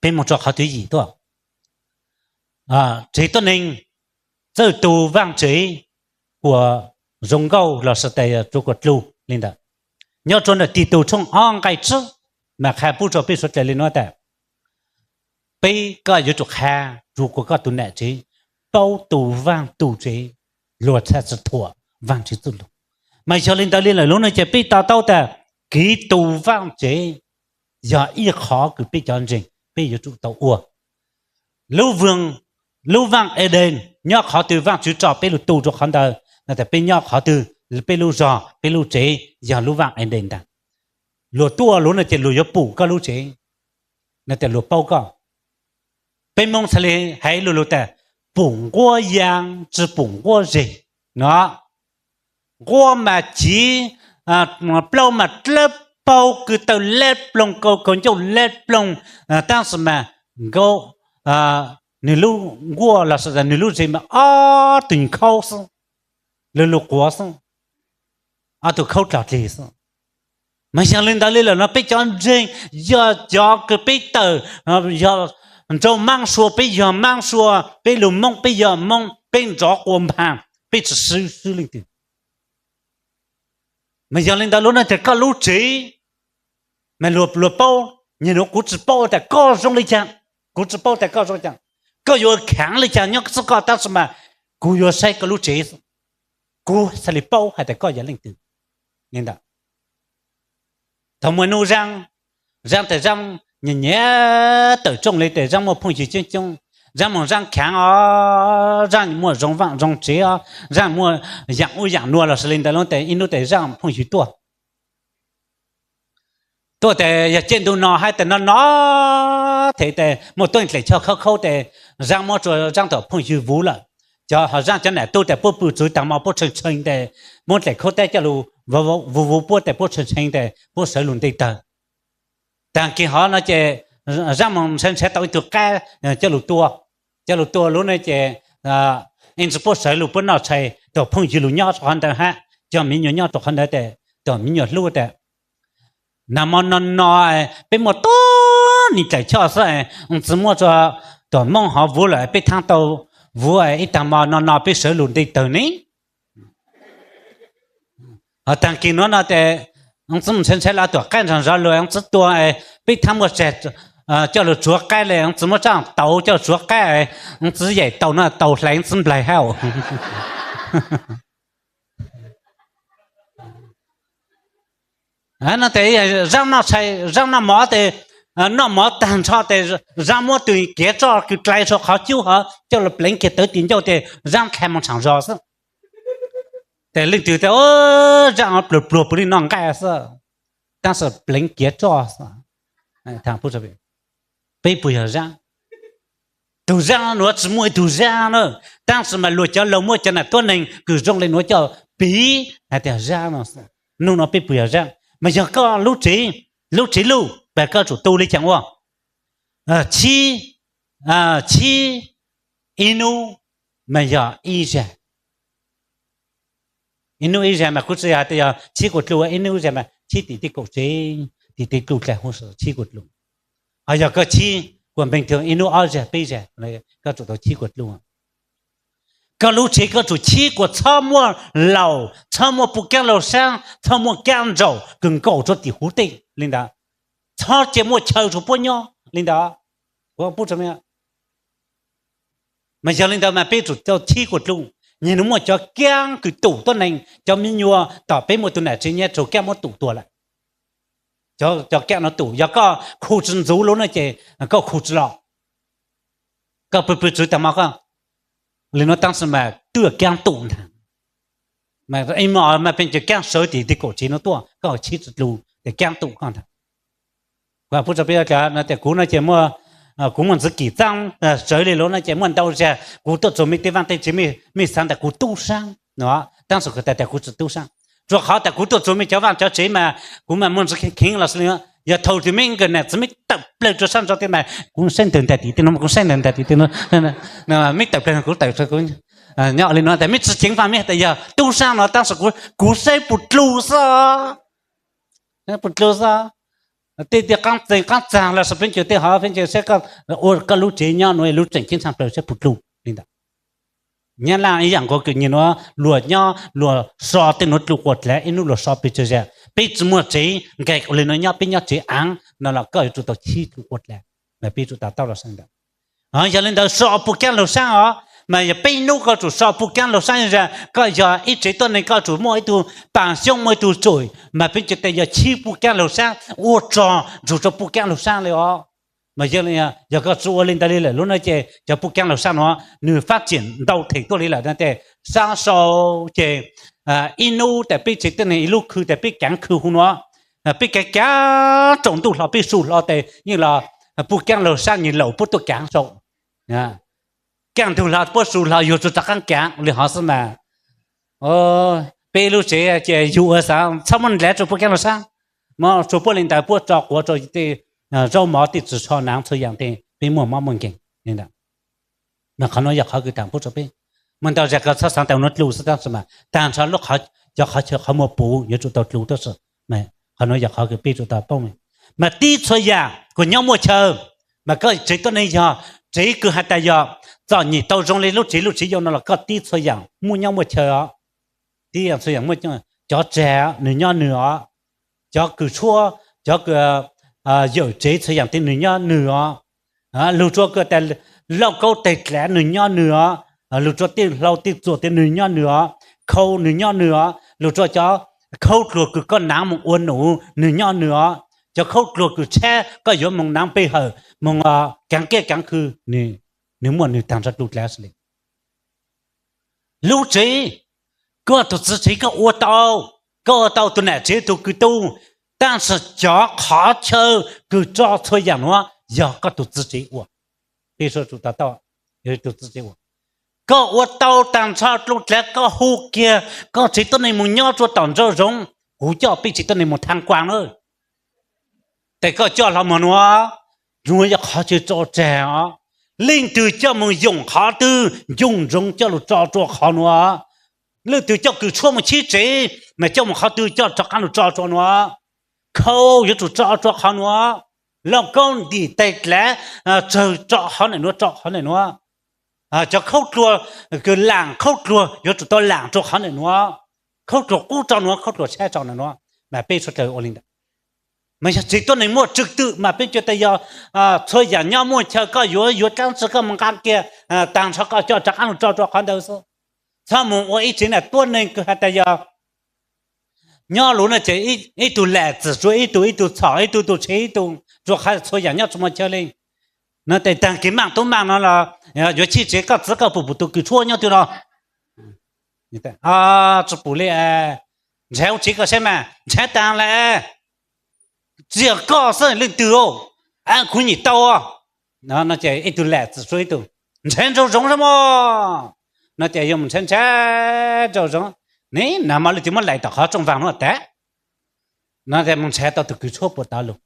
Peb mus rau qhov thib yim tuaj, tsev tuab neeg, txawj tu vaaj tsev kuas zoo nkauj los sis tas tsuav kuas dlug li ntawd. Nyob rau ntawm Titus tshooj ob nqai tsib mas qha pub rau peb suav dlawg li nuav tas, peb, koj yuav tsum qha rua kuas koj tus nam tsev paub tu vaaj tu tsev, luag txhaj tsi thuam Vaajtswv txuj lug. Mas yog li ntawd li lawm lub no ces peb to taub tas kev tu vaaj tsev yog ib qhov kws peb cov ntseeg peb yuav tsum tau ua. Lub vaaj Eden nyob qhov twg, Vaajtswv tso peb lug tu rua qhov ntawd, no tas peb nyob qhov twg, peb lub zog, peb lub tsev yog lub vaaj Eden ntag. Luag tuaj lub no ces luag yuav pum koj lub tsev, no tas luag paub koj. Peb Moob txhaj le hais lu lug tas, pum nquab ya tsi pum nquab zeg no. Nquab mas civ, plaub mas dlawb paug, kws taw lab ploog, kaus ncauj lab ploog, tab sis mas nkaub, nwg lub nquab los sis nwg lub zeg mas ob tug khaub xwb, lug lug quav xwb, ob tug khaub dlog dlig xwb. Mas yog li ntawd li lawm no peb cov ntseeg yog cov kws peb tawm, yog nraug maab sua peb yog maab sua, peb lug Moob peb yog Moob, peb nrov quas npaag, peb tsi swb swb leej twg. Mas yog li ntawd lub no tas koj lub tsev, mas luag paub, nyag nuav kuv tsi paub tas koj zoo li cas, kuv tsi paub tas koj zoo li cas, koj yuav khaav li cas nyob xwb koj, tab sis mas kuv yuav saib koj lub tsev, kuv txhaj le paub has tas koj yog leej twg. Li ntawd, thaum muaj nub Zaab, Zaab tas Zaab nyam nyam tawm rooj le tas Zaab muaj phooj ywg coob coob, Zaab moog Zaab khaav os, Zaab muaj zoo vaaj zoo tsev os, Zaab muaj yaam ub yaam nuav los sis li ntawd lub tas ib nub tas Zaab phooj ywg tuaj tuaj tas yog caij ntuj no hab tas no no them tas muaj tuab neeg dlaim choj khaub khaub tas Zaab muab rua Zaab tom phooj ywg vuv lawm. Cov ho Zaab cov nam tub tas puab pw txug taag mo puab tshee tshee tas muab dlaim khaub tab coj lug vuv vuv puab tas puab tshee tshee tas puab sawv lug nte tawg. Taag kis hov no ces Zaab moog nrhav nrhav tau ib tug qaib coj lug tua, coj lug tua lub no ces ib ntsis puab sawv lug puab noj tshais tom phooj ywg lug nyob rua qhov ntawd hab, cov miv nyuas nyob rua qhov ntawd tas tom miv nyuas hlub tas, nag mo no no peb muaj tuab neeg dlaim choj xwb, txiv muab rua tom Moob hov vuv lawm peb thaab tau vuv ib taag mo no no peb sawv lug nte tawg ne. Ho taag kis nuav no tas txiv mus nrhav nrhav lug tuam qaib nrog zov lug txiv tua, peb thaab muaj tseg coj lug tsuav qaib le, txiv muab tsab tauv coj lug tsuav qaib, txiv yaim tau no tau hlais txiv nplaig hab. No tas Zaab noj tshais Zaab noj mov tas, noj mov taag nrho tas Zaab muab tug kiav roj kws dlai rua qhov cub hov coj lug pleev kiag tawv tim ncauj tas Zaab dlha moog tshaam zos xwb. Tas leej twg tas Zaab pluag pluag puav leej noj nqaij xwb, tab sis pleev kiav roj xwb. Peb puas yog Zaab? Tug Zaab nuav tsi muaj ib tug Zaab na, tab sis mas luag cov laug muab cov nam tuab neeg kws zoo le nuav coj piv hais tas Zaab no. Nub no peb puas yog Zaab? Mas yog koj lub tsev, lub tsev luj pas koj tsum tu le caag ua, txhib, txhib ib nub mas yog ib zag. Ib nub ib zag mas kuv tsi has tas yog txhib kuas dlug, ib nub ib zag mas txhib tim tej kaum tsev, tim tej dlug dlaag huv si txhib kuas dlug. Ho yog koj txhib kuas npeeg tug ib nub ob zag peb zag, koj tsum tau txhib kuas dlug. Koj lub tsev koj tsum txhib kuas txhob muaj laus, txhob muaj puj kaab laug saab, txhob muaj kaab ntsaum kws nkaum rua tim huv tej li ntawd, txhob cia muaj chaw rua puab nyob li ntawd. Kuv pub mas yog li ntawd mas peb tsum tau txhib kuas dlug. Nyag nuav muaj cov kaab kws tum tuab neeg, cov miv nyuas tom peb muaj tug nam tsev nyab raug kaab muab tum tuag lawm. Cov kaab nuav tum, yog koj khu tsi ntxuv lub no ces koj khu tsi los. Koj pw pw txug taag mo koj li nuav tab sis mas twb kaab tum ntag. Ib mo mas pheej cov kaab sawv tim tej kaum tsev nuav tuaj, koj txhib tsi dlug ces kaab tum koj ntag. Kuv pub rua peb tas kuv no ces kuv muaj ntxiv kim txaab sawv li lub no ces muaj ntau zag kuv tuaj txug mej tej vaaj tej tsev, mej xaav tas kuv tub saab no, tab sis kuv tas tas kuv tsi tub saab, rua qhov tas kuv tuaj txug mej cov vaaj cov tsev mas kuv mas muaj ntxiv kheev kheev los xws li yog thaum twg mej nkawm nam txiv mej tawm plawg rua sab nraud tej mas kuv saib ntawm ntag tim tej no, kuv saib ntawm ntag tim tej no, mej tawm plawg kuv tawm, nyob li no tas mej tsi ceev faj mej tas yog tub saab no tab sis kuv saib puas dlug xwb, puas dlug xwb. Tej tej qaab txeeg qaab txag los sis peb cov tej hov peb cov saib koj ua koj lub tsev nyob nuav lub tseem ceeb tshaj plaws saib puas dlua li ntawd. Nyab Laj ib yaam nkaus kws nyias nuav luag nyob luag so tej nuav dlua quas dlav, ib nub luag so pes tsawg zag. Peb tsi muaj tsev nqes ua li nuav nyob, peb nyob tsev aav no los koj yuav tsum tau chib dlua quas dlav mas peb tsum tau taub los saib ntawd. Yog li ntawd so puj kaab laug saab os, mas yog peb nub koj tsum so puj kaab laug saab zag, koj yog ib tsev tuab neeg koj tsum muaj ib tug paas xyoob muaj ib tug tsuj, mas peb cov tes yog chib puj kaab laug saab ua rog nrug rua puj kaab laug saab li os. Mas yog koj tsi ua li ntawd li lawm lub no ces cov puj kaab laug saab nuav nwg fab tsim ntau them tuaj li lawm no ces saab sau ces ib nub tas peb tsev tuab neeg ib lub khw tas peb kaav khw hu nuav, peb kaav kaav tsaus ntuj hlo peb su hlo tes yeej los puj kaab laug saab nyias laus puab tuaj kaav sau. Kaaj ntug hlo puab su hlo yug tsua rov qaab kaav li hov xwb mas. Peb lub tsev ces yug ua xaav txhob muab ndlav tsua puab kaab laug saab, muab tsua puab li ntawd puab tso quav rua tej zaub mov tej txiv tsho naav txhua yaam tej peb muaj mob muaj nkeeg li ntawd. Mas qhov nuav yog qhov kws taag pub rua peb, muaj ntau zag koj txhob xaav tas nuav dlua xwb tab sis mas taag nrho lub qhov, cov qhov chaw qhov muag puv yuav tsum tau dlua tab sis qhov nuav yog qhov kws peb tsum tau paub. Mas tib txhua yaam kuas nyob muaj chaw, mas koj tsev tuab neeg yog tsev kws has tas yog txom nyem tau zoo li lub tsev luj tsev yau no los koj tib txhua yaam muaj nyob muaj chaw os. Tib yaam txhua yaam muaj, cov tsag nwg nyob nwg os, cov kws tshuab, cov kws yawm tsev txhua yaam tej nwg nyob nwg os. Lug rua kws tas lauj kaub teg dlav nwg nyob nwg os, lug rua tej hlau tej txuas tej nwg nyob nwg os, khau nwg nyob nwg os, lug rua cov khaub dluag kws koj naav moog ua nuv nwg nyob nwg os, cov khaub dluag kws tshab koj yuav moog naav pe hawm moog kaav kiaj kaav khw, nwg muaj nwg taag nrho dlua dlav xwb li. Lub tsev, koj tug txiv tsev koj ua tau, koj ua tau tug nam tsev tug kws tub, tab sis cov qhov chaw kws tso txhua yaam nuav yog koj tug txiv tsev ua. Peb tsum tau taub, tug txiv tsev ua, koj ua tau taag nrho dlua dlav koj hu kiag koj tsev tuab neeg moog nyob rua tom nraum zoov, kuv coj peb tsev tuab neeg moog tham kuas na. Tes koj coj hlo moog nuav, nuav yog qhov chaw tso tsag os. Leej twg coj moog yoom qhov twg, ncooj ntsoov coj lug tso rua qhov nuav. Leej twg coj kws tshuab moog chib tsev, mas coj moog qhov twg coj rov qaab lug tso rua nuav. Khau yuav tsum tso rua qhov nuav. Lauj kaub ntim teg dlav tsawg tso qhov nam nuav, tso qhov nam nuav. Cov khaub dluag kws laam khaub dluag yuav tsum tau laam rua qhov nam nuav. Khaub dluag qub tso nuav, khaub dluag tshab tso nam nuav, mas peb suav dlawg ua li ntawd. Mas yog tsev tuab neeg muaj tswg twm mas peb cuag tas yog txhua yaam nyob muaj chaw, koj yuav yuav dlaab tsi koj moog nqaa kiag, taag nrho koj coj rov qaab lug tso rua qhov ntawd xwb. Txhob moog ua ib tsev nam tuab neeg kws has tas yog nyob lug no ces ib tug lam txim rua ib tug, ib tug txhom ib tug, tug tshev ib tug, rua qhov txhua yaam nyob tsi muaj chaw li. No tes taag kis maaj tub maaj no los yuav chib tsev, koj txiv koj pum pum tug kws tshuab nyob twg no? Tsi pum li. Nrhav lub tsev koj saib mas nrhav taag lawm. Tsi yog koj xwb, leej twg, ab, kuv nyim tau. No ces ib tug lam txim rua ib tug, nrhav nraum zoov saib mog. No ces yuav moog nrhav nrhav nraum zoov, ne, nag hmo leej twg muab laim tom qhov rooj vaag nuav tas. No ces moog nrhav tau tug kws tshuab puag tod lug.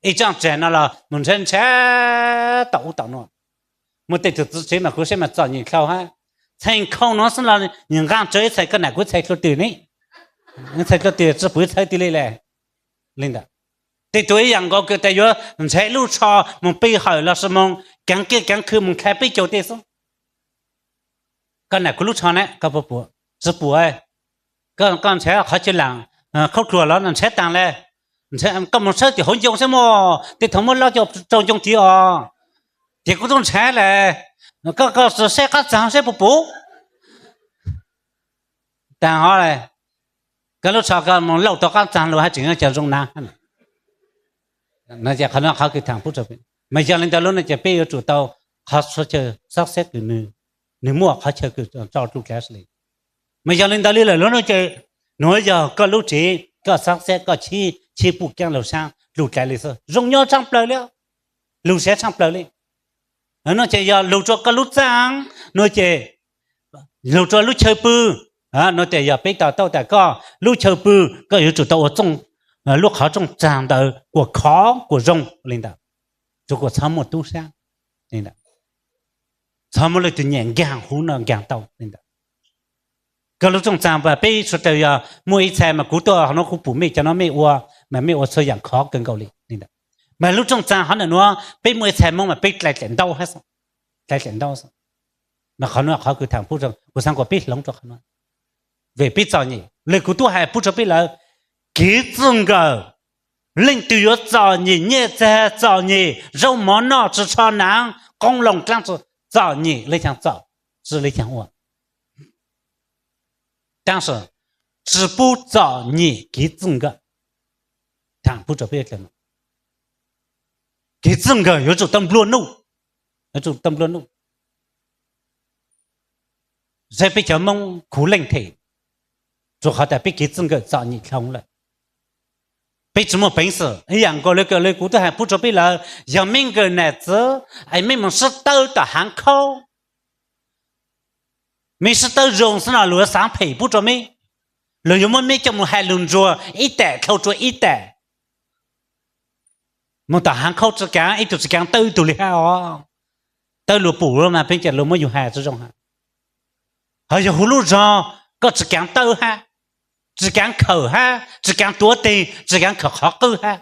Ib tsob tsag no los moog nrhav nrhav tom ub tom nuav. Muaj tej tug txiv tsev mas kuv saib mas txom nyem dlhau hab. Txhais khau nuav xwb los nqaa tsawg ib txhais, koj nam kuv txhais dlua twg ne? Txhais dlua twg tsi pum txhais twg li lawm. Li ntawd, tej tug ib yaam nkaus kws tas yuav nrhav lub tsho moog pe hawm lossis moog kaav kiaj kaav khw moog dlha peb caug tej xwb. Koj nam kuv lub tsho na, koj puas pum? Tsi pum. Koj nrhav qhov chaw laam khaub dluag los nrhav taag lawm. Koj moog saib tim hauv ncoo saib mog, tej thaum muab loj coj rau ncoo tid os. Ces kuv tub nrhav lawm, koj saib qaab txaag saib puas pum. Taag hov, koj lub tsho koj moog lauj tau qaab txaag lug hab tseem cov zoo na. Qhov kws thaam pub, mas yog li ntawd lub no ces peb yuav tsum tau qhov txhua chaw xab xeb kws nwg muaj qhov chaw kws tso dlua dlav xwb li. Mas yog li ntawd li lawm lub no ces nuav yog koj lub tsev koj xab xeb koj chib puj kaab laug saab dlua dlav li xwb, zoo nyob tshaaj plawg li, lug sav tshaaj plawg li. No ces yog lug rua koj lub txaaj, no ces lug rua lub chaw pw, no ces yog peb to taub tas koj lub chaw pw koj yuav tsum tau ua txooj, lub qhov txooj txaag ntawd kuas khov kuas zoo li ntawd, tsuav kuas txhob muaj tub sab li ntawd, txhob muaj leej twg nyam nkaag huv no nkaag tau li ntawd. Koj lub txooj txaag, peb suav dlawg yog muaj ib txhais mas kuv tuaj hov no kuv pum mej cov no mej ua, mas mej ua txhua yaam khov kawg nkaus li li ntawd. Mas lub rooj txaa hov ntawm nuav peb muaj ib txhais Moob mas peb dlai dlaim ntaub, dlai dlaim ntaub xwb. Mas qhov nuav qhov kws tham pub rua, kuv xaav kom peb hloov rua qhov nuav. Vim peb txom nyem, le kuv tub hais pub rua peb lawm, kev txij nkawm, leej twg yuav txom nyem, nyiaj txiag txom nyem, zaub mov noj tsi tsho naav, qoob loo dlaab tsi, txom nyem le caag txom, tsi le caag ua. Tab sis tsi pub txom nyem kev txij nkawm. Tham pub rua peb, kev txij nkawm yuav tsum tau nplua nuj, yuav tsum tau nplua nuj. Saib peb cov Moob khuv leej them, rua qhov tas peb kev txij nkawm txom nyem dhau lawm. Peb tsi muaj peev xwm ib yaam nkaus le kws le kuv tub hais pub rua peb lawm, yog mej nkawm nam txiv es mej moog sib tawb tom haav khaub, mej sib tawb zoo xwb no luag yuav xaav phem pub rua mej, luag yuav muab mej coj moog hais lug ntsuag ib taam dhau rua ib taam. Moog tom haav khaub tsi kaav, ib tug tsi kaav tawb ib tug li hab os. Tawb luag pum lawm mas pheej ca luag muab yug has tsi zoo hab. Ho yog huv lub zog koj tsi kaav tawb hab, tsi kaav khawm hab, tsi kaav tuav teg, tsi kaav khawm qhov qwb hab.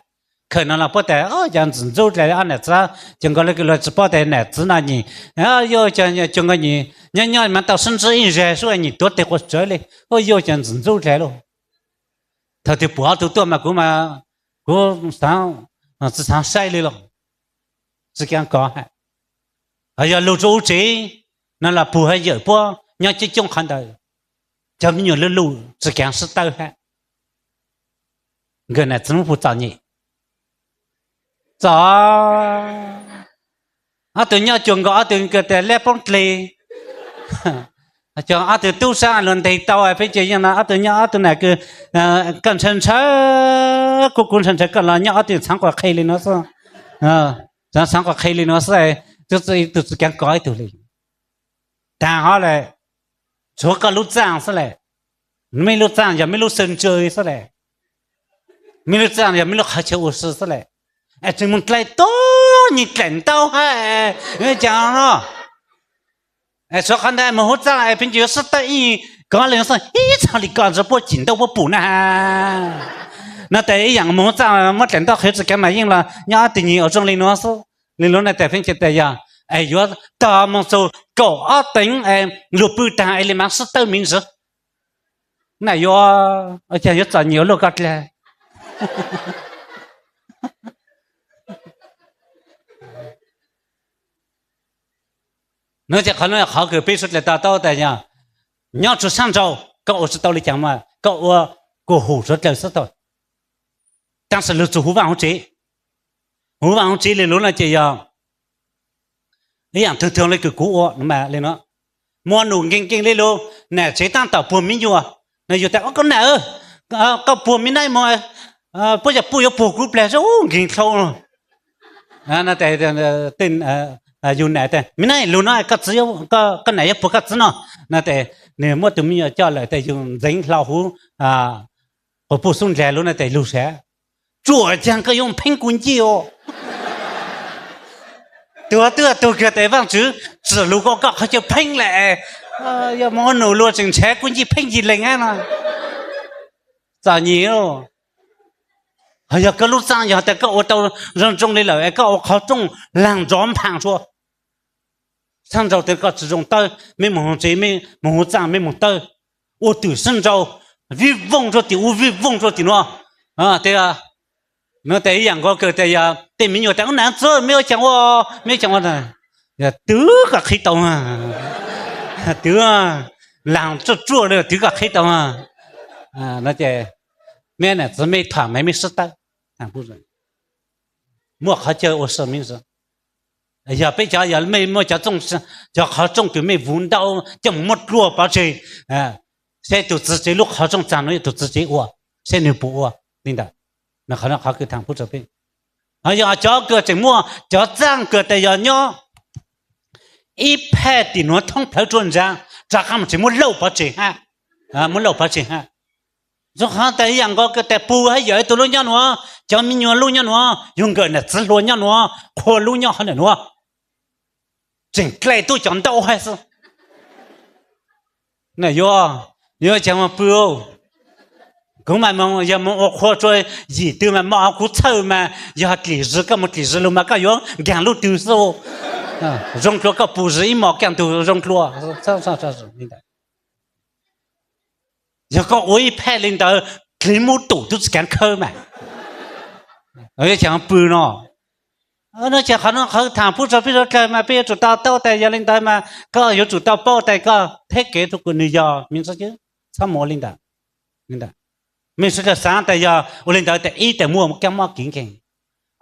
Khawm no los puab tas cov ntxim ntxub dlai ob nam txiv, ces nkaus le luag tsi paub tas nam txiv no nyem, yuj cov nkaus nyem nyob nyob mas tau sib ntsib ib zag sub nyem tuav teg quas tsawv le, yuj cov ntxim ntxub dlai lauj. Thaum twg pum ob tug tuaj mas kuv, kuv tsi xaav saib le los, tsi kaav kov hab. Ho yog lug rua ub tsev no los puag hab yawm puab nyob coob coob qhov ntawd, cov me nyuam luj luj tsi kaav sib tawb hab. Nkawm nam txiv muab puag txom nyem. Txom, ob tug nyob cuag nkaus ob tug kws tas lab poob dleg, cuag ob tug tub sab luag ntes tau peb ces yeej no ob tug nyob ob tug nam kws, koj ntshaw ntshaw kuv, kuv ntshaw ntshaw koj los nyob ob tug txhaav quas qhe li nuav xwb. Txhaav quas qhe li nuav xwb, ib tug tsi kaav kov ib tug li. Taag hov le, tshuav koj lub txaaj xwb le. Mej lub txaaj yog mej lub sab ntsw xwb le. Mej lub txaaj yog mej lub qhov chaw ua si xwb le. Es tseem moog dlai tuab nyem dlaim ntaub hab, caag no. Es tshuav qhov ntawd moog huv txaaj es pheej yuav sib tawb ib kov le xwb, ib txhis li koj ntsis puab cim ntaub puab pum na. No tas ib yaam moog huv txaaj muab dlaim ntaub qhwv tsi kaav mas yeej los nyob ob tug nyem ua zoo li nuav xwb. Li lub no tas pheej ca tas yog es yuav tog moog txug kaum ob teev es luag pw taag es le maam sib tawb me ntsis. Na yuav, ua caag yuav txom nyem ua luaj koj dlawg. No ces qhov nuav qhov kws peb suav dlawg to taub tas yog nyob tsua sab nraud koj ua tsi tau li caag mas koj ua kuas hum suav dlawg xwb tau. Tab sis lug txug huv vaaj huv tsev, huv vaaj huv tsev li lub no ces yog ib yaam twg twg le kws kuv ua li no, muaj num nkees nkees li lub nam tsev taab tom puag miv nyuas, no yug tas koj nam, koj puag miv naib moog, puab yog puj yuav puag kuv plag nkees dlhau. Yug nam tas miv naib lug no koj txiv, koj nam yuav puag koj txiv no. No tas nwg muab tug miv nyuas coj lawm tas yug ntxeev hlo huv quas puj xub ndlag lub no tas lug sav, tsuam caag koj yuav pheeb kuv ncej os. Tug twb tug kag tas Vaajtswv tsim lug koj koj qhov chaw pheeb lawm, yog moog ua num luag tseem nrhav kuv ncej pheeb ncej leeg hab no, txom nyem. Ho yog koj lub txaaj yog tas koj ua tau zoo zoo li lawm es koj ua qhov rooj laag nrov nphaam sua, sab nraud tas koj tsi zoo tawb, mej moog huv tsev, mej moog huv txaaj mej moog tawb, ua twm sab nraud vij vooj rua tim ub vij vooj rua tim nuav. Nuav tas ib yaam nkaus kws tas yog tej miv nyuas tas ub nam txiv mej ua caag ua, mej ua caag ua, yog twv koj qhib tau, twv laag tsuaj tsuaj le twv koj qhib tau. No ces mej nam txiv mej tham mas mej sib tawb, muaj qhov chaw ua si mej ntsis. Yog peb cov yog mej muaj cov txooj, cov qhov rooj kws mej vuv ntau coj mus muab dlua pov tseg, saib tug txiv tsev lub qhov rooj txaag nuav yog tug txiv tsev ua, saib nwg puas ua li ntawd. Qhov kws tham pub rua peb, ho yog cov kws tseem muaj cov txaaj kws tas yog nyob ib phaj tim nuav thoob plawg rua ntsag, rov qaab mus tseem muab lauj pov tseg hab, muab lauj pov tseg hab. Zoo qhov tas ib yaam nkaus kws tas puag hab yawm tug lub nyob nuav, cov miv nyuas lub nyob nuav, yug nkawm nam txiv hluas nyob nuav, qhua lub nyob hov nam nuav, tseem dlai tuab cov ntaub hab xwb. Na yuav, yuav caag mas pw, Kuv mas yog mus ua qhua rua yim twg mas mos kuv txhawj mas yog dlim zws, koj mus dlim zws lug mas koj yuav nkaag lub twg xwb. Zoo dlua koj pum zws ib mos kaj ntug zoo dlua. Yog koj ua ib phaj li ntawd, dlig mub tum tub tsi kaav khawb mas. Pw no, no ces qhov no qhov thaam pub rua peb suav dlawg mas peb yuav tsum tau taub tais. Yog li ntawd mas koj yuav tsum tau paub tais koj theb kev rua kuv, nwg yog me ntsis, txhob mus ua li ntawd. Me suav dlawg xaav tas yog ua li ntawd tas ib tas muaj kaab mob kev nkeeg,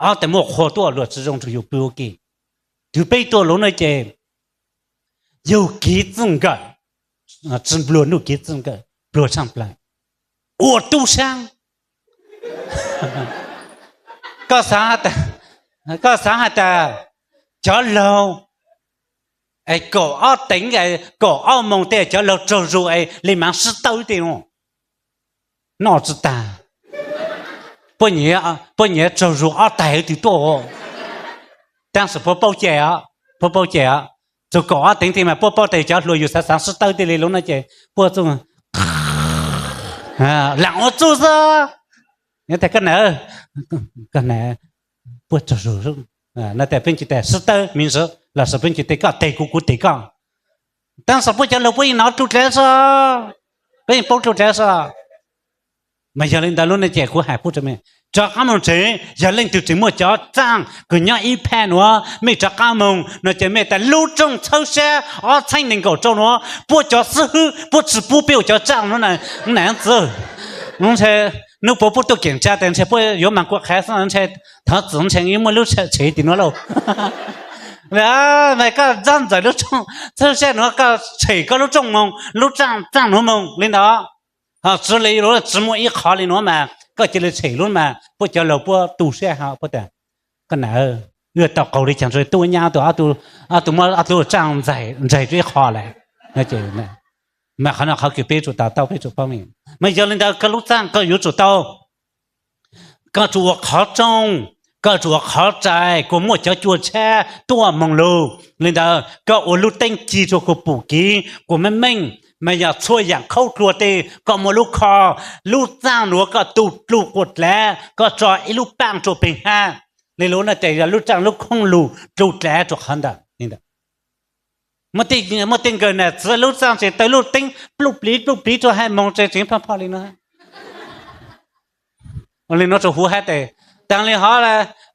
ob tas muaj qhua tuaj luag tsi zoo nrug yug pw ua ke. Tug peb tuaj lug no ces yug kev txij nkawm, tsi nplua nuj kev txij nkawm, pluag tshaaj plawg, ua tub saab. Koj xaav has tas cov laug kaum ob teev, kaum ob moos tej cov laug tsaug zug es le maav sib tawb tej no, noj tsi tag. Puab nyiav tsaug zug ob taig twg tuaj, taab sis puab paub cai, puab paub cai. Txug kaum ob teev tej mas puab paub tas cov hluas yug xaav xaav sib tawb tej le lug no ces puab txuj laam ua txuj xwb. Koj na, puab tsaug zug no tas peb ntsib tas sib tawb me ntsis lossis peb ntsib tas koj teg kuv kuv teg koj. Taab sis puab cov laug puab yeej nov dlua dlav xwb, puab yeej paub dlua dlav xwb. Mas yog li ntawd lub no ces kuv has pub rua mej, rov qaab moog tsev. Yog leej twg tseem muaj cov txaaj kws nyob ib phaj nuav, mej rov qaab moog no ces mej tas lub rooj txhawb sab ob txheeb nees nkaum rau nuav puab cov xib hwb puab tsi pub peb ua cov tsaaj nuav na. Nam txiv, ntshe nub puab puab tuaj keem tsa tas ntshe puab yuav maag kua qhav xwb, ntshe thov txim ntshe muaj lub tshev tim nuav lauj. Mas koj txhob ntxawm lub rooj txhawb sab nuav, koj tshem koj lub rooj moog, lub tsaaj nuav moog li ntawd. Ho tsi le lug tsi muaj ib qho li nuav mas koj cia li tshem lub mas puab cov laug puab tu sab hab puab tas, koj na, wb tau qaug le caag rua tub nyab tug, ob tug muab ob tug tsaaj ntsaig rua ib qho lawm. Mas qhov no qhov kws peb tsum tau taub peb tsum paub. Mas yog li ntawd koj lub txaaj koj yuav tsum tau, koj tsum ua qhov rooj, koj tsum ua qhov rais, kuas muaj cov cua tshab tuaj moog lug. Li ntawd koj ua lub teeb ci rua kuas pum kev kuas meej meej, mas yog txhua yaam khaub dlua tej koj muaj lub kho, lub txaaj nuav koj tu dlua quas dlav, koj tso ib lub paaj rua peg hab. Le lug no ces yog lub tsaaj lub khoob lug dlua dlav rua qhov ntawd. Muaj tej nkawm nam txiv lub txaaj tseem taws lub teeb pluj pliv pluj pliv rua hab moog tseem tseem phaj phoj li no. Ua li no rua huv hab tes, taag li hov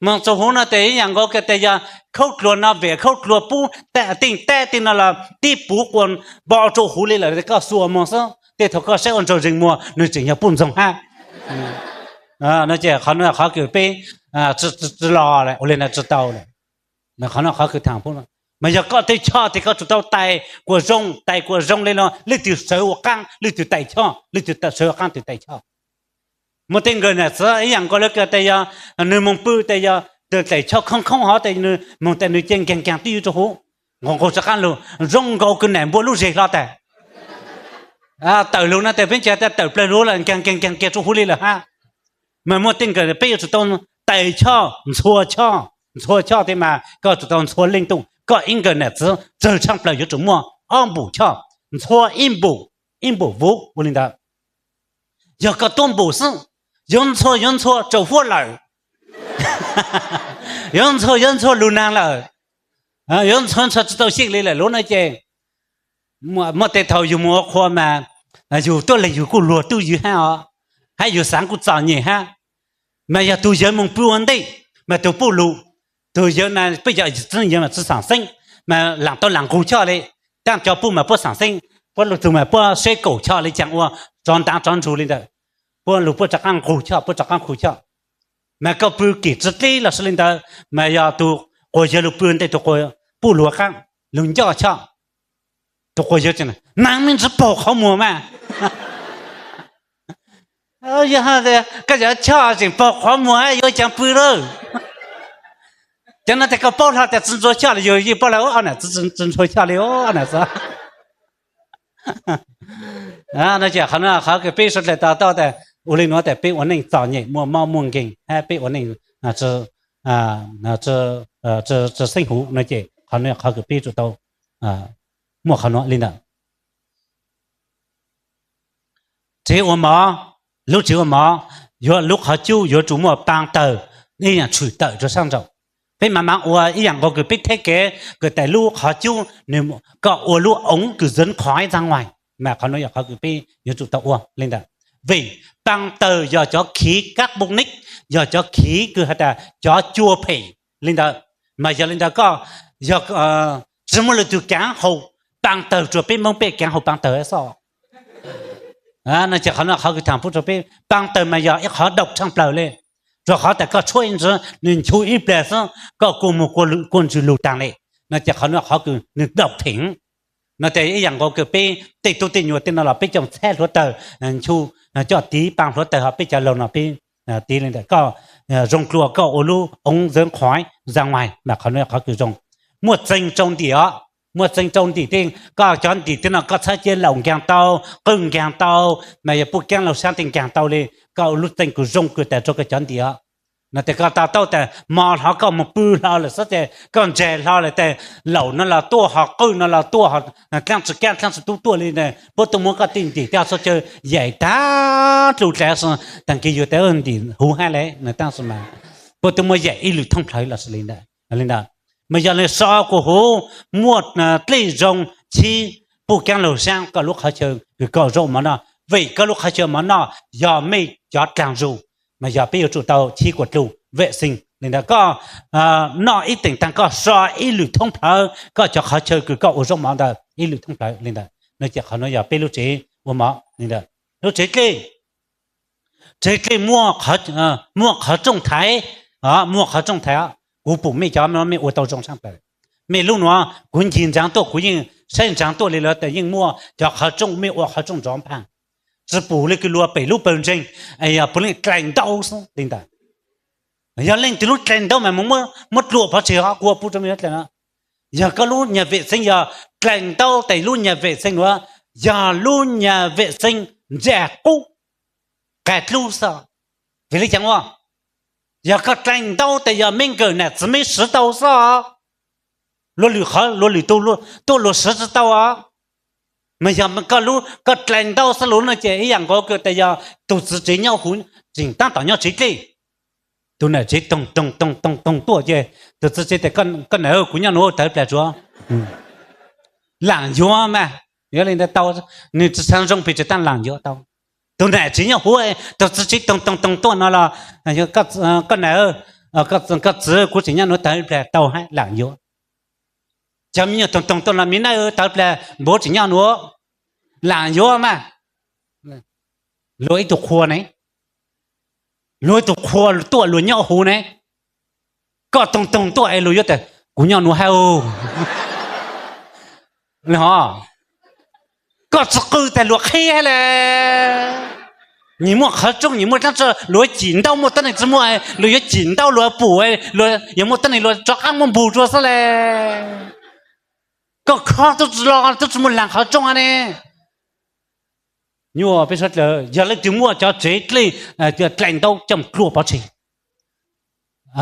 moog rua huv no tes ib yaam nkaus kws tes yog khaub dlua no vem khaub dlua pub teej tab tej no los tib puv quas npo rua huv li lawm, koj xuas moog xwb, tej thaum koj saib ua ntsoog zeeg muag nwg tseem yog puj ntxoog hab. No ces qhov no qhov kws peb tsi los, ua li no tsi tau lawm. Qhov no qhov kws thaam pub, mas yog koj tej choj tes koj tsum tau tais kuas zoo, tais kuas zoo le no, leej twg sawv ua qaab leej twg tais choj, leej twg sawv ua qaab twg tais choj. Muaj tej nkawm nam txiv ib yaam nkaus le kws tes yog nwg moog pw tes yog tais choj khoob khoob hov tes nwg moog tes nwg cia nkaag nkaag twj ywm rua huv, nqus nqus rov qaab lug, zoo nkaus kws nam npua lub zeg hlo tas. Tawm lug no tes peb ntsib tas tawm plawg lug lawm nkaag nkaag nkaag kiag rua huv li lawm hab. Mas muaj tej nkawm peb yuav tsum tau tais choj, ntxhua choj, ntxhua choj tes mas koj tsum tau ntxhua leej tug, koj ib nkawm nam txiv tsawg tshaaj plawg yuav tsum muaj ob npum choj, ntxhua ib npum, ib npum vuv ua li ntawd. Yog koj tuab npum xwb, yuav ntxhua yuav ntxhua tsaus huab lawm, yuav ntxhua yuav ntxhua lug naag lawm, yuav ntxhua ntxhua tsi tau xyeej li lawm lub no ces muaj tej thaum yug mus ua qhua mas yug tuab leeg yug kuj luag twj ywm hab os, hab yug xaav kuj txom nyem hab. Mas yog tug yawg moog pw ua ntej, mas tug puj lug, tug yawg na peb cov txiv yawg mas tsi xaam xeeb, mas laam tau laam nqug choj li, taab cov puj mas puab xaam xeeb, puab lug tug mas puab saib kaum choj li caag ua, tsov ntaav tsov nrug li ntawd, puab lug puab rov qaab nqug choj, puab rov qaab khu choj. Mas koj pw kim tsi dleb lossis li ntawd, mas yog tug quas yawg lug pw ntej tug puj lug qaab, lug ncoj choj, tug quas yawg tseem, naav me ntsis paug qhov muag mas. Yog koj cov choj tseem paug qhov muag yuav caag pw lawm. Cov no tes koj paub hlo tas tsi ntxhua choj li, yug yeej paub lawm, ob nam txiv tsi ntxhua choj li, ob nam txiv. No ces qhov no qhov kws peb suav dlawg to taub tas ua li nuav tas peb ua neej txom nyem muaj mob muaj nkeeg hab peb ua neej tsi xeeb huv no ces qhov no qhov kws peb tsum tau muaj qhov nuav li ntawd. Tsev ua mov, Lub tsev ua mov, yuav lub qhov cub yuav tsum muaj paa tawg, ib yaam tshwm tawm rua saab nraud. Peb maam maam ua ib yaam nkaus kws peb theb kev kws tas lub qhov cub nwg koj ua lub oov kws zov qhov ib txaag uas, mas qhov nuav yog qhov kws peb yuav tsum tau ua le ntawd. Vim paa tawg yog cov khiv carbonic, yog cov khiv kws has tas cov cua phem le ntawd. Mas yog le ntawd koj, yog tsi muaj lwm tug kaav haus paa tawg rua peb Moob, peb kaav haus paa tawg xwb. No ces qhov nuav qhov kws thaam pub rua peb, paa tawg mas yog ib qhov độc tshaaj plawg le, rua qhov tas koj tshuab ib ntsws nwg nchu ib plag xwb koj kua muag kua ntsws lug taag le. No ces qhov nuav qhov kws nwg độc thêm. No ces ib yaam nkaus kws peb tej tub tej nyuas tej no los peb coj txhab hluav taws, nchu, coj tiv paa hluav taws, ho peb cov laug no peb tiv le ntawm koj, zoo dlua koj ua lub oov zov qhov ib txaag uas, mas qhov nuav qhov kws zoo. Muaj txeeg rau ntim os, muaj txeeg rau ntim tej, koj cov ntim tej no koj txhawb ciaj laum nkaag tau, qwj nkaag tau, mas yog puj kaab laug saab tej nkaag tau le, koj ua lub txeeg kws zoo kws tas rua koj cov ntim os. No tes koj to taub tas mov hlo koj moog pw hlo lawm xwb tes koj ntseg hlo lawm tes laum no los tuaj ho qwj no los tuaj, dlaab tsi kaab dlaab tsi tub tuaj le, puab tuaj muab koj tej ntim tej txhua chaw yaim taag dlua dlav, taag kis yug tas ntim huv hab le, puab tuaj muab yaim ib lwm thoob plawg los sis le ntawd. Mas yog le so kuas huv, muaj dlej zoo, chib puj kaab laug saab koj lub qhov chaw kws koj zoo mov noj, vim koj lub qhov chaw mov noj yog mej cov dlaag zug, mas yog peb yuav tsum tau chib kuas dlug vệ sinh le ntawd. Koj noj ib teem taag koj so ib lwm thoob plawg koj cov qhov chaw kws koj ua zoo mov ntawd ib lwm thoob plawg le ntawd. No ces qhov nuav yog peb lub tsev ua mov le ntawd. Lub tsev dlej, tsev dlej muaj qhov rooj thaiv, muaj qhov rooj thaiv. Kuv pum mej cov mej ua tau zoo saab plawg. Mej lub nuav kuv ncig ntsaag tuaj kuv yeej saib ntsaag tuaj le, lawv tas yeej muaj cov qhov rooj, mej ua qhov rooj nrov npaag, tsi pum le kws luas pem lub pawg ntseeg, yog puav leej dlaim ntaub xwb le ntawd. Yog leej twg lub dlaim ntaub mas moog muab dlua pov tseg os, kuv pub rua mej dlaim. Yog koj lub nhà vệ sinh yog dlaim ntaub tes lub nhà vệ sinh nuav yog lub nhà vệ sinh ntsaj qub, qas dlub xwb. Vim le caag ua? Yog koj dlaim ntaub tes yog mej nkawm nam txiv mej siv tau xwb. Luag lwm qhov luag lwm tug tuaj luag siv tsi tau os. Mas yog koj lub, koj dlaim ntaub xwb lug no ces ib yaam nkaus kws tas yog tug txiv tsev nyob huv, tseem taab tom nyob tsev dlej. Tug nam tsev toog toog toog toog toog tuaj ces tug txiv tsev tas, koj nam, kuv nyob nuav tawv plag tsuav. Laam yuav mas, yuav le ntawd tau, nwg tsi xaav zoo pes tsawg taag laam yuav tau. Tug nam tsev nyob huv, tug txiv tsev toog toog toog tuaj no los, koj nam, koj txiv kuv tseem nyob nuav tawv plag tau hab laam yuav. Cov me nyuam toog toog tuaj no, mi nab tawv plag npuav tseem nyob nuav, laam yuav mas. Luag ib tug qhua ne, luag ib tug qhua tuaj luag nyob huv ne, koj toog toog tuaj es luag yuav tas kuv nyob nuav hab. Koj tsi qw tas luag qhib hab le. Nyias muaj qhov rooj, nyias muaj dlaab tsi, luag yuav cim ntaub, muaj tuab neeg tsi muaj, luag yuav cim ntaub luag pum, luag yuav muaj tuab neeg luag rov qaab muab npug rua xwb le. Koj khob tub tsi lo, tub tsi muaj laag qhov rooj ne. Nyuaj peb suav dlawg, yog leej twg muaj cov tsev dlej dlaim ntaub coj dlua pov tseg.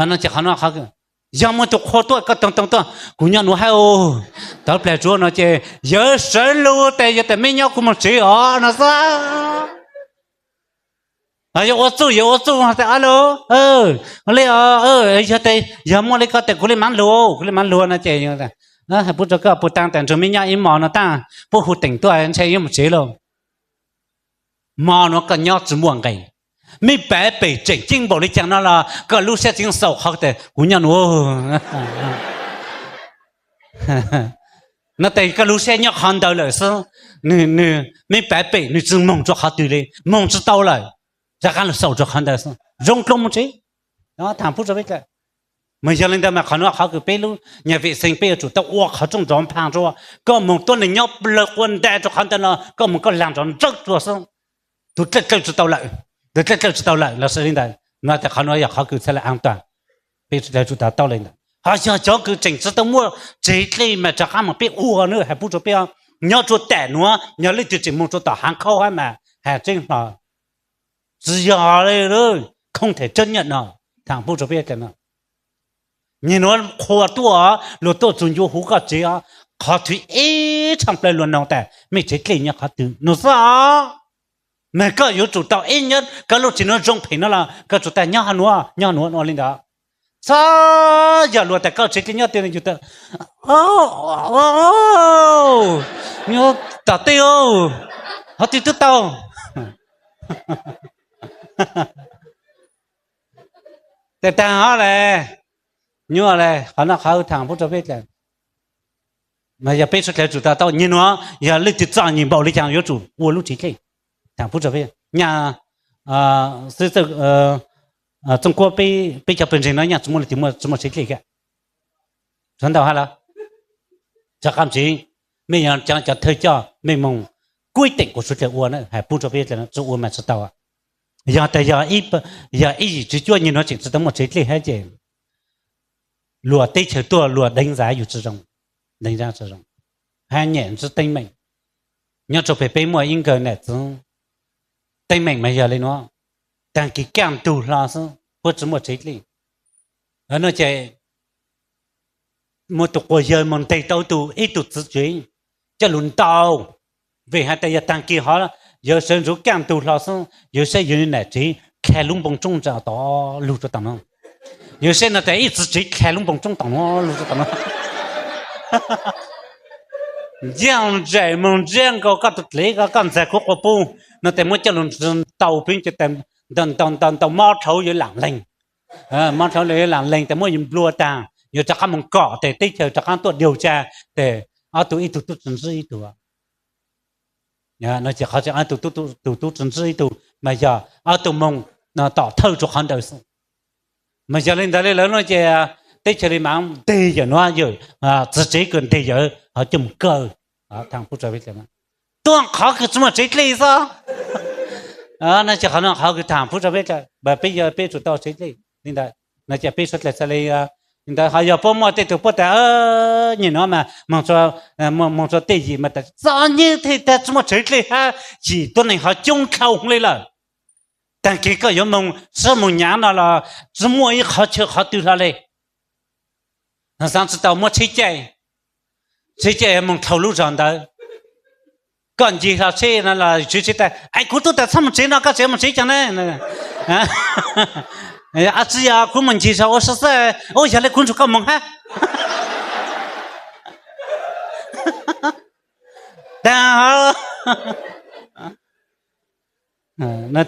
No ces qhov no, yog muaj tug qhua tuaj koj toog toog tuaj, kuv nyob nuav hab, tawv plag tsuav no ces yawg sawv lug tas, yog tas mej nyob kuv moog tsev os no xwb. Yog ua txuj, yog ua txuj tas, alo, le, yog tas yog muaj le koj tas kuv le maam lug, kuv le maam lug no ces hais pub rua koj puj taag tas nrug mej nyob ib mos no taag, puab hu teem tuaj ntshe yuav moog tsev lauj. Mos nuav koj nyob tsi muaj nqe. Mej pav pem tseem ceeb npaum le caag no los koj lub sab tseem xaus qhov tas kuv nyob nuav. No tas koj lub sab nyob qhov ntawd lawm xwb. Nwg, mej pav pem nwg tsi moog rua qhov twg le, moog tsi tau lawm, rov qaab lug xaus rua qhov ntawd xwb, zoo dlua moog tsev. Thaam pub rua peb, mas yog le ntawd mas qhov nuav qhov kws peb lub nhà vệ sinh peb yuav tsum tau ua qhov rooj nrov npaag rua. Koj moog tuab neeg nyob lawg quas nta rua qhov ntawd no, koj moog koj laag nrov nrawg rua xwb. Tug dlawb dlawb tsi tau lawm, tug dlawb dlawb tsi tau lawm los sis le ntawd no tas qhov nuav yog qhov kws txhad le an toàn, peb sawv dlawg tsum tau taub le ntawd. Ho yog cov kws tseem tsi tau muaj tsev dlej mas rov qaab moog peb ua na, hais pub rua peb, nyob rua tam nuav yog leej twg tseem moog rua tom haav khaub hab mas has tseeb hlo, tsi yog le không thể chấp nhận no, thaam pub rua peb no. Nyem nuav qhua tuaj, luag tuaj txug ncua huv koj tsev os, qhov thwv ib tshaaj plawg luag noog tas mej tsev dlej nyob qhov twg nua xwb os. Mas koj yuav tsum tau ib nyob koj lub tsev nuav zoo phem no los koj tsum tas nyob hov nuav, nyob hov nuav ua li ntawd. Txhob yog luag tas koj tsev dlej nyob twg no yus tas, nyob tom tej, hov twg twb tau. Tes tag hov le, nyuaj le, qhov no qhov tham pub rau peb dlawg. Mas yog peb suav dlawg tsum tas tau nyias nuav, yog leej twg txom nyem npaum li cas yuav tsum ua lub tsev dlej. Tham pub rau peb, nyaj xwb, Txooj Kuab peb cov pawg ntseeg no nyaj tsis muaj leej twg muaj tsis muaj tsev dlej kiag. Sawv ntau hab lawm, rov qab ntxiv, mej yog cov thawj coj mej moog kuj teem kuas suav dlawg ua na, hais pub rua peb dlawg tsi ua mas tsi tau. Yog tas yog ib yim tswv cuab nyias nuav tseem tsi tau muaj tsev dlej hab ces luag teb chaws tuaj luag deev zam yus tsi zoo, deev zam tsi zoo, hab nyam ntsib teeb meem. Nyob rua peg peb muaj ib nkawm nam txiv, teeb meem mas yog li nuav, taag kis kaj ntug hlo xwb puab tsi muaj tsev dlej. No ces muaj tug quas yawg moog nteg tau tug ib tug txiv tsev coj lug ntaus, vim has tas yog taag kis hov yawg sawv ntxuv kaj ntug hlo xwb yawg saib yawg nam tsev dlha lub npoo tsoob ntsa tom lug rua tom no, yawg saib no tas ib txiv tsev dlha lub npoo tsoob tom no lug rua tom no. Ncaaj ntsam moog ntsiab nkaus koj tug dlev, koj ntxag kuv quas puj no tas muab coj lug ntaus peb ces tas ntaus ntaus mob dlhau yuav laam leeg, mob dlhau yuav laam leeg tas muab yus nplua taag, yuav rov qab moog kom tes teb chaws rov qab tuaj diaug tsa tes ob tug ib tug tub tsi ntsib ib tug. No ces qhov tseem ob tug tub tsi ntsib ib tug mas yog ob tug moog tom thawj rua qhov ntawd xwb. Mas yog li ntawd li lawm no ces teb chaws li mas nteg yawm nuav, yawm txiv tsev kws nteg yawg ho coj moog kawm, tuaj qhov kws tsi muaj tsev dlej xwb. No ces qhov no qhov kws tham pub rua peb, peb yog peb tsum tau tsev dlej li ntawd. No ces peb suav dlawg txhad li ntawd, ho yog puab muaj tej tug puab tas nyam nuav mas moog rua tej yim mas tas txom nyem thiaj tag tsi muaj tsev dlej hab yim tuab neeg ho coob dlhau li lawm. Taag kis koj yuav moog sib moog nyav no los tsi muaj ib qhov chaw qhov twg hlo li. Xaav tsi tau muab tsheb caij, tsheb caij moog dlhau lub zog ntawd. Koj ncig hlo tsheb no los tswv tsheb tas es kuv tub tas txhob moog tsev no koj tseem moog tsev caag na. Ab tsi yog kuv moog ncig zog ua si xwb, ua yog li kuv nrug koj moog hab. Taag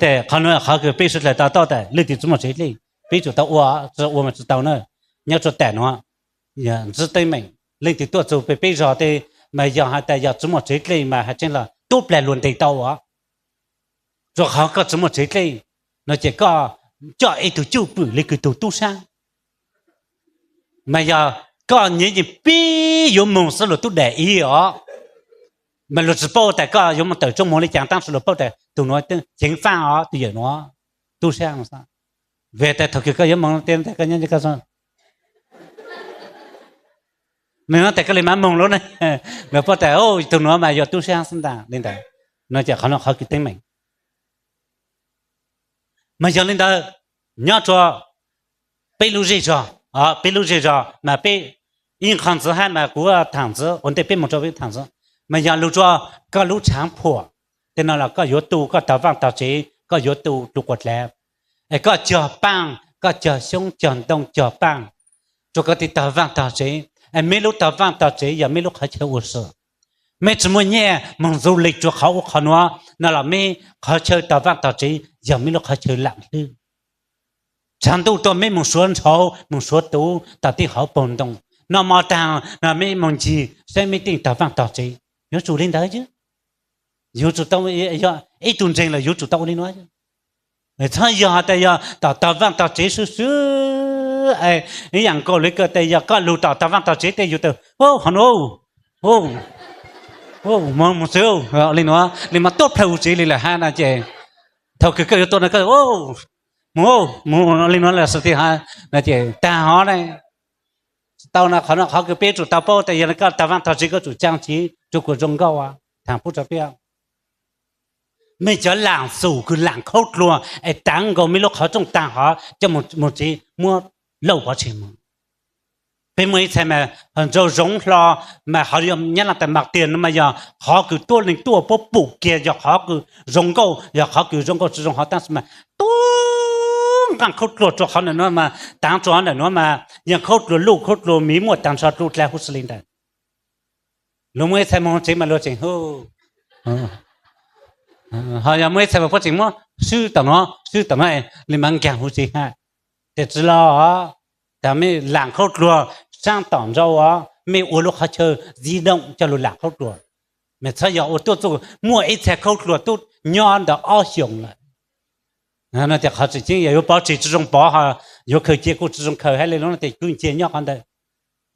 tes qhov nuav qhov kws peb suav dlawg to taub tas leej twg tsi muaj tsev dlej peb tsum tau ua, tsi ua mas tsi tau na. Nyob rua tam nuav ntsib teeb meem, leej twg tuaj txug peb, peb zog tej mas yog has tas yog tsi muaj tsev dlej mas has tseeb los tub plag luag ntes tau os. Rua qhov koj tsi muaj tsev dlej no ces koj coj ib tug cwj pwm li kws tug tub saab mas yog koj nyiav yeej pib yuav moog xwb luag tub dam ib os. Mas luag tsi paub tas koj yuav moog tawm tsooj moog li cas, tab sis luag paub tas tug nuav ceev faaj os, tug yawm nuav tub saab. Vim tas thaum kws koj yuav moog tias koj nyob nce koj, nws tas koj li mas moog lawm ne, luag paub tas tug nuav mas yog tub saab xwb ntag li ntawd. No ces qhov no qhov kws teeb meem. Mas yog li ntawd, nyob rua peb lub zej zog, peb lub zej zog mas peb ib qho ntxiv hab mas kuv thaam ntxiv ua ntej peb moog rua peb thaam ntxiv, mas yog lug rua koj lub tshaav phuam tej no los koj yuav tu koj tog vaaj tog tsev, koj yuav tu lug quas dlav, es koj cog paaj, koj cog xyoob cog ntoo cog paaj rua koj tej tog vaaj tog tsev. Es meb lub tog vaaj tog tsev yog meb lub qhov chaw ua si. Meb tsi muaj nyiaj moog du lịch rua qhov ub qhov nuav no los meb qhov chaw tog vaaj tog tsev yog meb lub qhov chaw laam hlwb. Tshav ntuj tuaj meb moog suav ntshav, moog suav tuv tom tej hauv paug ntoo, noj mov taag no meb moog ncig saib meb tej tog vaaj tog tsev. Yuav tsum li ntawd, yuav tsum tau, ib tug ntseeg los yuav tsum tau ua li nuav. Txhob yog tas yog tom tog vaaj tog tsev xwb xwb, ib yaam nkaus li koj tas yog koj lug tom tog vaaj tog tsev tej yug tas, hov nuav, moog xwb li nuav li mas tuab plawg ua tsev li lawm hab no ces thaum kws koj yuav tuaj no koj moog, moog li nuav lawm xwb tiag hab no ces taag hov ne. Tau no qhov no qhov kws peb tsum tau paub tas yog koj tog vaaj tog tsev koj tsum tsaa tsev rua kuas zoo nkauj. Thaam pub rua peb, mej cov laam xum kws laam khaub dluag es taav nkaus mej lub qhov rooj taag hov coj moog tsev muab lauj pov tseg moog. Peb muaj ib txhais mas ntsau zoov hlo, mas qhov yog nyab laj tas mas tiag no mas yog qhov kws tuab neeg tuaj puab pum kiag, yog qhov kws zoo nkauj, yog qhov kws zoo nkauj tsi zoo hov tab sis mas tub nqaj khaub dluag rua qhov ntawm nuav mas taav rua ntawm nuav mas yog khaub dluag luj khaub dluag miv muaj taag nrho dlub dlab huv si li ntawd. Luag muaj ib txhais moog tsev mas luag tseem hu, ho yog muaj ib txhais mas puab tseem muab swb tom nuav swb tom nuav li mas nkaag huv si hab. Tes tsi los, tas mej laam khaub dluag saab tom ntsau os, mej ua lub qhov chaw di doom coj lug laam khaub dluag. Mej txhob yog ua tuaj txug muaj ib txhais khaub dluag tub nyob ntawm ob xyoos lawm. No tes qhov tseem ceeb yog yuav pov tseg tsi zoo pov, ho yuav khaws cia kuj tsi zoo khaws hab le lub no tes kuj cia nyob qhov ntawd.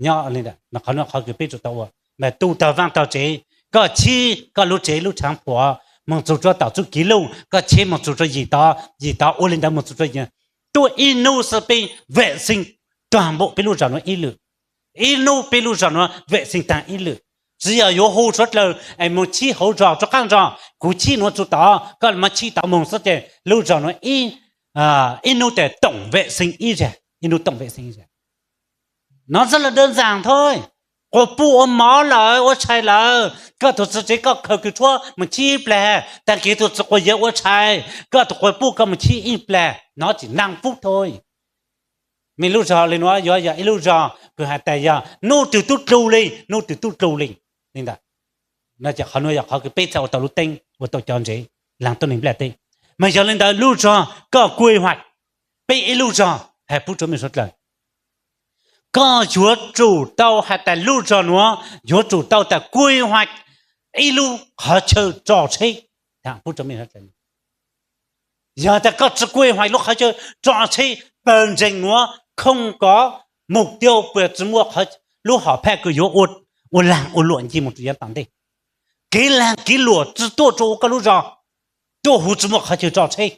Nyob li ntawd mas qhov no qhov kws peb tsum tau ua, mas tu tog vaaj tog tsev, koj chib koj lub tsev lub tshaav puam moog txug rua tom txuj kev luj, koj chib moog txug rua yim tod, yim tod ua li ntawd moog txug rua yim. Tuaj ib nub xwb peb vem xeeb tog npaum peb lub zog nuav ib lwm. Ib nub peb lub zog nuav vem xeeb taag ib lwm. Tsi yog yuav hu suav dlawg es moog chib hauv zog rua qaab zog, kuv chib nuav txug tod, koj moog chib tod moog xwb ces lub zog nuav ib nub tes toom vem xeeb ib zag, ib nub toom vem xeeb ib zag. No txhaj le dav ntaag thoj. Quas puj ua mov lawm ua tshais lawm, koj tug txiv tsev koj khaws kws tshuab moog chib ib plag, taag kis tug txiv quas yawg ua tshais, koj tug quas puj koj moog chib ib plag, no tseem naaj pub thoj. Mej lub zog le nuav yuav yog ib lub zog kws has tas yog nub twg tub dlug le, nub twg tub dlug le. Li ntawd, no ces qhov nuav yog qhov kws peb txhaj ua tau lub teeb ua tau cov ntsev laag tuab neeg nplaj teb. Mas yog le ntawd lub zog koj kuj ib huaim, peb ib lub zog has pub rua mej suav dlawg, koj yuav tsum tau has tas lub zog nuav yuav tsum tau tas kuj ib huaim ib lub qhov chaw tso tsheb. Pub rua mej suav dlawg, yog tas koj tsi kuj ib huaim lub qhov chaw tso tsheb pawg ntseeg nuav khoom kov mus tiag puas tsi muaj lub hom phaj kws yuav ua laag ua luam nce moog rua yav tom ntej. Kev laag kev luam tsi tuaj rua ua koj lub zog, tuaj huv tsi muaj qhov chaw tso tsheb.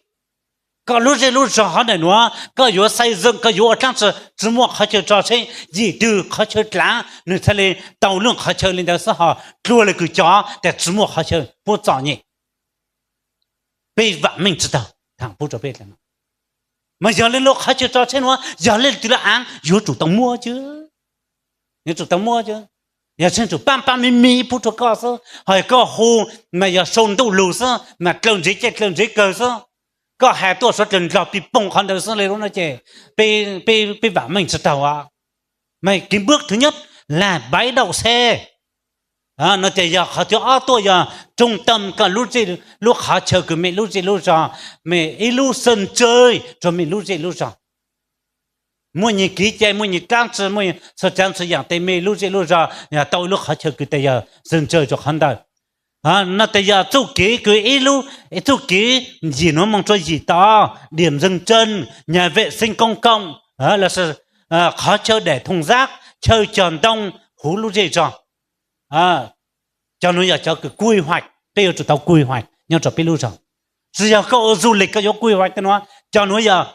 Koj lub zej lub zog hov ntawm nuav koj yuav xais zeej koj yuav ua dlaab tsi tsi muaj qhov chaw tso tsheb, yim twg qhov chaw dlaav nwg txhaj le tau lub qhov chaw li ntawd xwb, ho dlua le kws cov tes tsi muaj qhov chaw puab txom nyem. Peb vaam meej tsi taug, thaam pub rua peb. Mas yog le lub qhov chaw tso tsheb nuav yog leej twg lub aav yuav tsum tau muaj, yuav tsum tau muaj. Yog tseem tsum paab paab miv miv pub rua koj xwb, ho koj hu mas yog sau ntuj lug xwb mas dlaws ntsev caij dlaws ntsev kawg xwb. Koj has tuaj suav dlawg nrog pig poog qhov ntawd xwb le lub no ces peb vaam meej tsi taug. Mas kev npuab thwv nyob lag baiv daum xe no ces yog qhov thib ob tuaj yog rooj tam koj lub zej lub qhov chaw kws mej lub zej lub zog, mej ib lub sân chơi rua mej lub zej lub zog. Muaj nyag kev cai muaj nyag dlaab tsi muaj txhua tsav txhua yaam tes mej lub zej lub zog yog tau ib lub qhov chaw kws tes yog sân chơi rua qhov ntawd. No tes yog txuj kev kws ib lub, txuj kev yim nuav moog rua yim tod, điểm dừng chân, nhà vệ sinh công cộng, los sis qhov chaw để thùng rác, chaw cog ntoo huv lub zej zog. Cov nuav yog cov kws kuj ib huaim, peb yuav tsum tau kuj ib huaim nyob rua peb lub zog. Tsi yog koj ua du lịch koj yuav kuj ib huaim tej nuav, cov nuav yog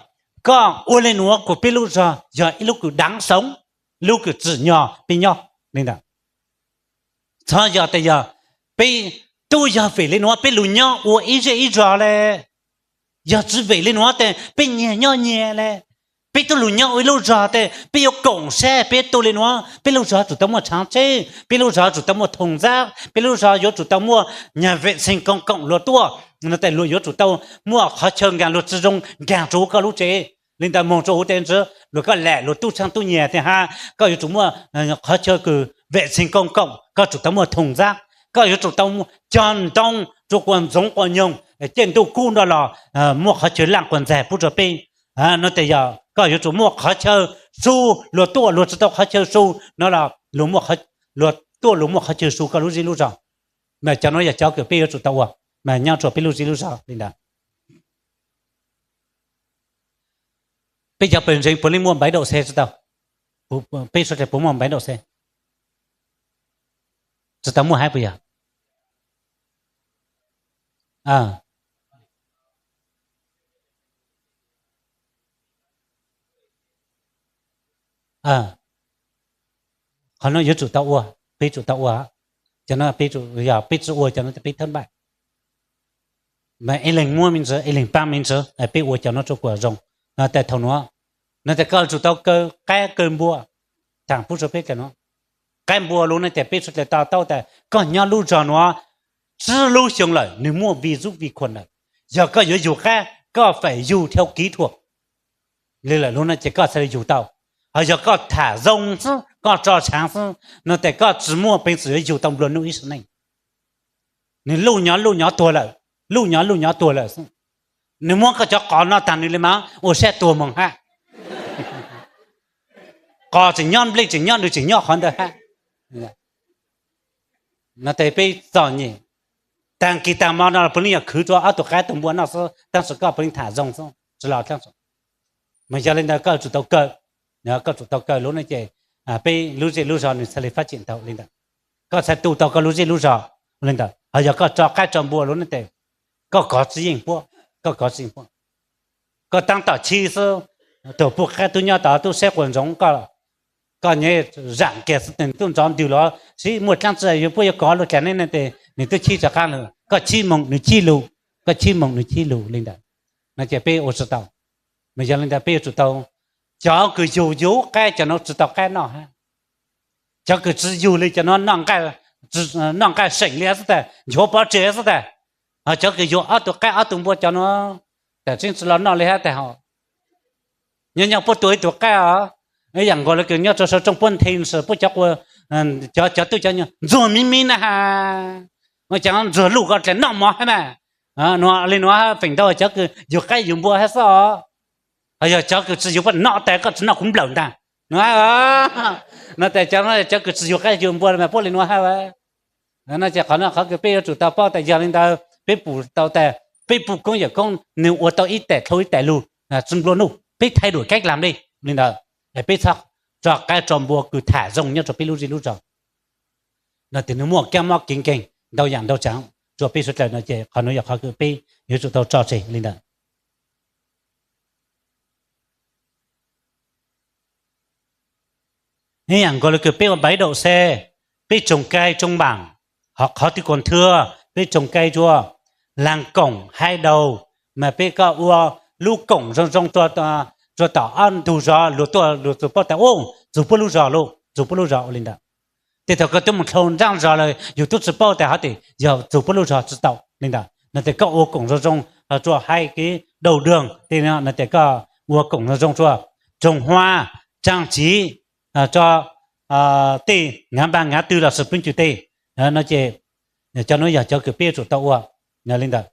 koj ua le nuav kuas peb lub zog yog ib lub kws đáng sống, lub kws tsim nyog peb nyob li ntawd. Txhob yog tes yog peb tub yog vem le nuav peb lug nyob ua ib zej ib zog le. Yog tsi vem le nuav tes peb nyias nyob nyias le. Peb tub lug nyob ua ib lub zog tes peb yuav koom sab peb tub le nuav, peb lub zog tsum tau muaj tshaav tsheb, peb lub zog tsum tau muaj thùng rác, peb lub zog yuav tsum tau muaj nhà vệ sinh công cộng luag tuaj, no tes luag yuav tsum tau muaj qhov chaw nkaag luag tsi zoo nkaag rua huv koj lub tsev. Li ntawd moog rua huv tes ntsis luag koj lam luag tub tshaaj tub nyiag tes hab koj yuav tsum muaj qhov chaw kws vệ sinh công cộng, koj tsum tau muaj thùng rác, koj yuav tsum tau cog ntoo rua quas ntxoov quas nyoog, caij ntuj kub nroj los muaj qhov chaw laaj quas ntxaig pub rua peb. No tes yog koj yuav tsum muaj qhov chaw su, luag tuaj luag tsi tau qhov chaw su no los luag tuaj luag muaj qhov chaw su koj lub zej lub zog. Mas cov nuav yog cov kws peb yuav tsum tau ua, mas nyob rua peb lub zej lub zog li ntawd. Peb cov pawg ntseeg puav leej muaj bãi đậu xe tsi tau? Peb suav dlawg puas muaj bãi đậu xe? Tsi tau muaj hab puas yog? Qhov nuav yuav tsum tau ua, peb tsum tau ua. Cov nuav peb tsum, yog peb tsi ua cov nuav tes peb thất bại. Mas ib leeg muab me ntsis, ib leeg paab me ntsis, peb ua cov nuav rua kuas zoo. No tes thaum nuav, no tes koj tsum tau kaw qaib kaw npua, tham pub rua peb dlawg nuav. Qaib npua lug nuav ces peb suav dlawg to taub tas koj nyob lub zog nuav tsib lub xyoo lawm, nwg muaj vi zuj vi khuam lawm. Yog koj yuav yug qaib, koj feem yug theo kỹ thuật li lawm lug nuav ces koj txhaj le yug tau. Ho yog koj tham zoo xwb, koj tso tshaav xwb nuav tes koj tsi muaj peev xwm yuav yug tau nplua nuj ib sim neej. Nwg luj nyob luj nyob tuag lawm, luj nyob luj nyob tuag lawm xwb. Nwg muab koj cov qos noj taag nwg le maam ua sab tuag moog hab. Qos tseem nyob, nplej tseem nyob, nwg tseem nyob qhov ntawd hab. Nuav tes peb txom nyem, taag kis taag mo no puav leej yog khwv rua ob tug qaib tug npua noj xwb, tab sis koj puav leej tham zoo xwb tsi los. Mas yog le ntawd koj tsum tau kawm, koj tsum tau kawm lub nuav ces peb lub zej lub zog nwg txhaj le fab tseem tau le ntawd. Koj txhaj tu tau koj lub zej lub zog le ntawd. Ho yog koj tso qaib tso npua lub nuav tes koj kov tsi yeej puab, koj kov tsi yeej puab. Koj taab tom chib xwb, tug puj qaib tub nyob tod tub saib quas ntsoov koj, koj nyiam zaam kiag xwb tes tub nrov ntwg los sib muaj dlaab tsi yuav puab yuav kov lug dlaag neb ne tes nwg tub chib rov qaab lug, koj chib moog nwg chib lug, koj chib moog nwg chib lug le ntawd. Nuav ces peb ua tsi tau. Mas yog le ntawd peb yuav tsum tau, cov kws yug yug qaib cov nuav tsi tau qaib noj hab. Cov kws tsi yug le cov nuav noj nqaij seem le xwb tas, nchuav pov tseg xwb tas. Ho cov kws yug ob tug qaib ob tug npua cov nuav, tam tseeb tsi los noj le hab tas ho. Nyob nyob puab tua ib tug qaib os, ib yaam nkaus le kws nyob rua sau rooj puab nthe puab cov, cov tub cov nyuag ntxuag miv miv na has, ua cas ntxuag luj ko dlaag noj mov hab na. Nuav le nuav feem ntau cov kws yug qaib yug npua hab xwb os. Ho yog cov kws tsi yug puab noj tas koj tsi noj kuv nplawm ntaag. Nuav, nuav tas cov, cov kws tsi yug qaib yug npua mas puab le nuav hab. Nuav ces qhov nuav qhov kws peb yuav tsum tau paub tas yog le ntawd peb pum tau tas peb puj koob yawm koob nwg ua tau ib tam dlhau ib tam lug tsi nplua nuj, peb thay đổi cách làm đi le ntawd. Es peb txhob tso qaib tso npua kws tham zoo nyob rua peb lub zej lub zog. Nuav tes nwg muaj kab mob kev nkeeg ntau yaam ntau tsaav rua peb suav dlawg nuav ces qhov nuav yog qhov kws peb yuav tsum tau tso tseg le ntawd. Ib yaam nkaus le kws peb ua bãi đậu xe, peb trồng cây trong bản, hoặc qhov twg còn thưa peb trồng cây rua, làm cổng hai đầu, mas peb koj ua lub koom zoo zoo rua tom ob ntug zog, luag tuaj luag txug paub tas, u, txug puab lub zog lauj, txug puab lub zog ua le ntawd. Tej thaum koj tub moog dlhau nraab zog lawm yug tub tsi paub tas hov tes yog txug puab lub zog tsi tau le ntawd. Nuav tes koj ua koom zoo zoo rua hai cái đầu đường, tej nuav tes koj ua koom zoo zoo rua, trồng hoa trang trí cho, tej ngã ba ngã tư lossis peb cug tej. Nuav ces cov nuav yog cov kws peb yuav tsum tau ua le ntawd.